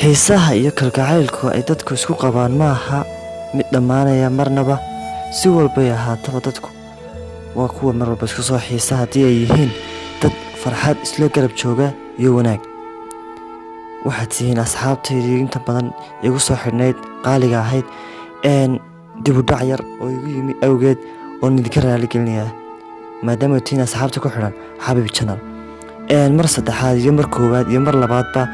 Xiisaha iyo kalgacaylku ay dadku isku qabaan ma aha mid dhammaanaya marnaba. Si walbay ahaataba, dadku waa kuwa mar walba isku soo xiisa haddii ay yihiin dad farxad isla garab jooga iyo wanaag. Waxaad tihiin asxaabtaydii inta badan igu soo xidhnayd, qaaliga ahayd. Dib u dhac yar oo igu yimi awgeed oon idinka raaligelinayaa, maadaama tihiin asxaabta ku xidhan Xabiib Channel. Mar saddexaad iyo mar koowaad iyo mar labaadba,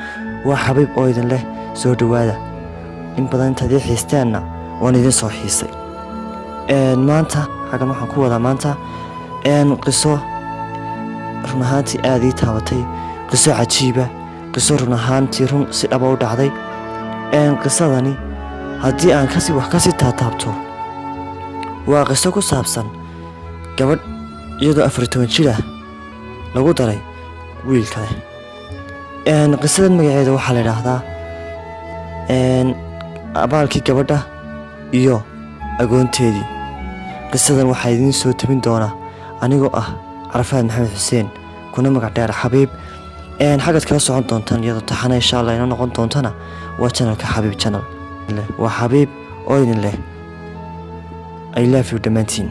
waa Xabiib oo idin leh soo dhowaada. In badan intaad ii xiisteenna waan idin soo xiisay. Maanta xaggan waxaan ku wadaa maanta qiso run ahaantii aada ii taabatay, qiso cajiiba, qiso run ahaantii run si dhaba u dhacday. Qisadani haddii aan kasi wax kasii taataabto, waa qiso ku saabsan gabadh iyadoo 14 jir ah lagu daray wiil kale. Qisadan magaceeda waxaa la idhaahdaa Abaalkii Gabadha iyo Agoonteedii. Qisadan waxaa idiin soo tabin doonaa anigoo ah Carafaad Maxamed Xuseen, kuna magac dheer Xabiib. Xaggaad kala socon doontaan iyadoo taxana, insha Allah, inoo noqon doontana waa channelka Xabiib Channel. Waa Xabiib oo idin leh I love you dhammaantiin.